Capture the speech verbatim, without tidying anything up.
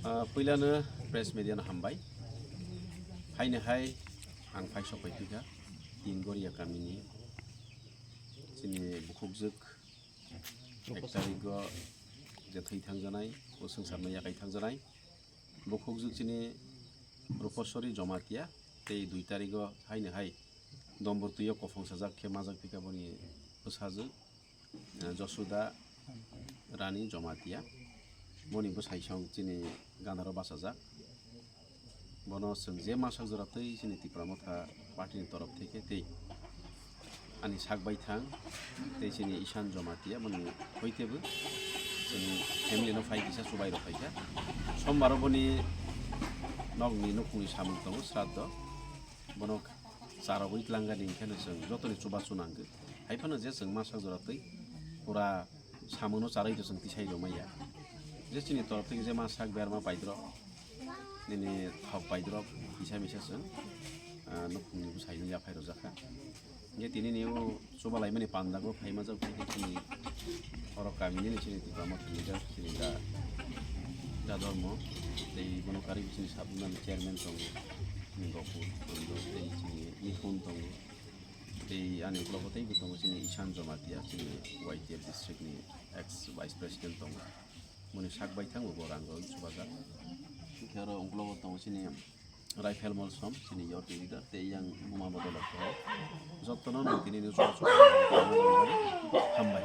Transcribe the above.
Ah, puilano press media no hambai. Haino hai ang phai sok pai phikha tin Goria kamini chini bukhukjwk ek tarigo je thwi thangjanai, o swngcharno yakai thangjanai. Bukhukjwk chini Rupaswari Jomatia tei dui tarigo haino hai Dombor twiyo kophong sajak khe majak phikha boni bwsajwk, eh, Josuda Rani Jomatia. Boni bwsai song chini ganaro bachajak. Bono chwng je masak jora twi chini Tipra Motha party ni torof theke tei ani sak baithang tei chini Ishan Jomatia boni hoitebo chini family no phai kisa chubai rok phaikha. Sombaro boni nokni nukhungni samung tongo sraddho. Bono charogwi tlangani hwnkhe no chwng jotoni chubachu nangkhe. Haiphano je chwng masak jora twi pura samungno charwi to chwng tisai rwmaya. Je chini torof theke je masak berma paidrok, nini thok paidrok kisa misa chwng, ah, nukhungni bwsaino yaphai rwjakha. Hingke tini ni o chubalaimani pandago phaima jok khe chini oro kamini ni chini Tipra Motha leader chini da, da Dharma tei bono karwi chini sabunani chairman tongo, chini Gopur Chondro tei chini Nipun tongo. Tei ani ukologo tei bo tongo chini Ishan Jomatia chini Y T F district ni ex vice president tongo. Boni sak baithang bo rang rok chubajak. Hingke oro ukologo tongo chini Raifel Molsom, chini youth leader, tei yang buma bodol rok tongo. Jotono nwng tini ni chubachu hambai.